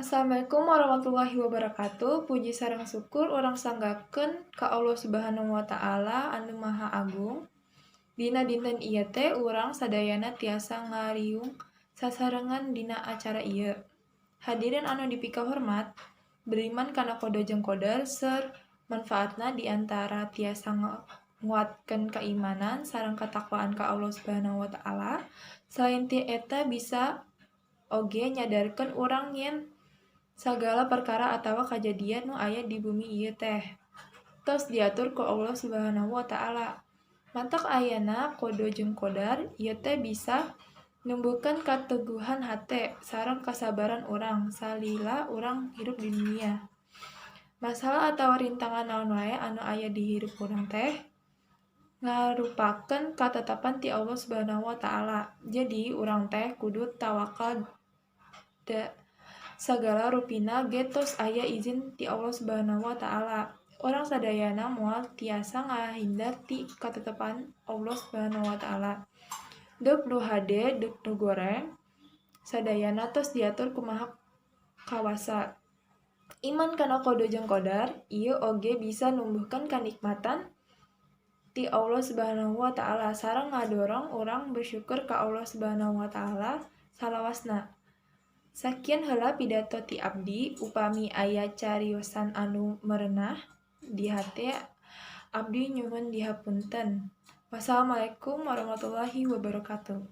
Assalamualaikum warahmatullahi wabarakatuh. Puji sareng syukur urang sanggakeun ka Allah Subhanahu wa Ta'ala anu Maha Agung. Dina dinten ieu teh urang sadayana tiasa ngariung sasarengan dina acara ieu. Hadirin anu dipikahormat, beriman kana qada jeung qadar seueur manfaatna, di antara tiasa nguatkeun kaimanan sareng katakwaan ka Allah Subhanahu wa Ta'ala. Selain ti eta, bisa oge nyadarkeun urang yen sagala perkara atawa kajadian nu aya di bumi ieu teh tos diatur ku Allah Subhanahu wa Ta'ala. Matak ayana qada jeung qadar ieu teh bisa numbuhkeun kateguhan hate sareng kasabaran urang salila urang hirup di dunia. Masalah atawa rintangan naon wae anu aya di hirup urang teh ngarupakeun katetepan ti Allah Subhanahu wa Ta'ala. Jadi urang teh kudu tawakal, da sagala rupina ge tos aya izin ti Allah Subhanahu wa Ta'ala. Urang sadayana moal tiasa ngahindar ti katetepan Allah Subhanahu wa Ta'ala. Deuk nu hade deuk nu goreng, sadayana tos diatur ku Maha Kawasa. Iman kana qada jeung qadar ieu oge bisa numbuhkeun kanikmatan ti Allah Subhanahu wa Ta'ala sareng ngadorong urang bersyukur ka Allah Subhanahu wa Ta'ala salawasna. Sakian heula pidato ti abdi, upami aya cariosan anu merenah di hate, abdi nyuhun dihapunten. Wassalamualaikum warahmatullahi wabarakatuh.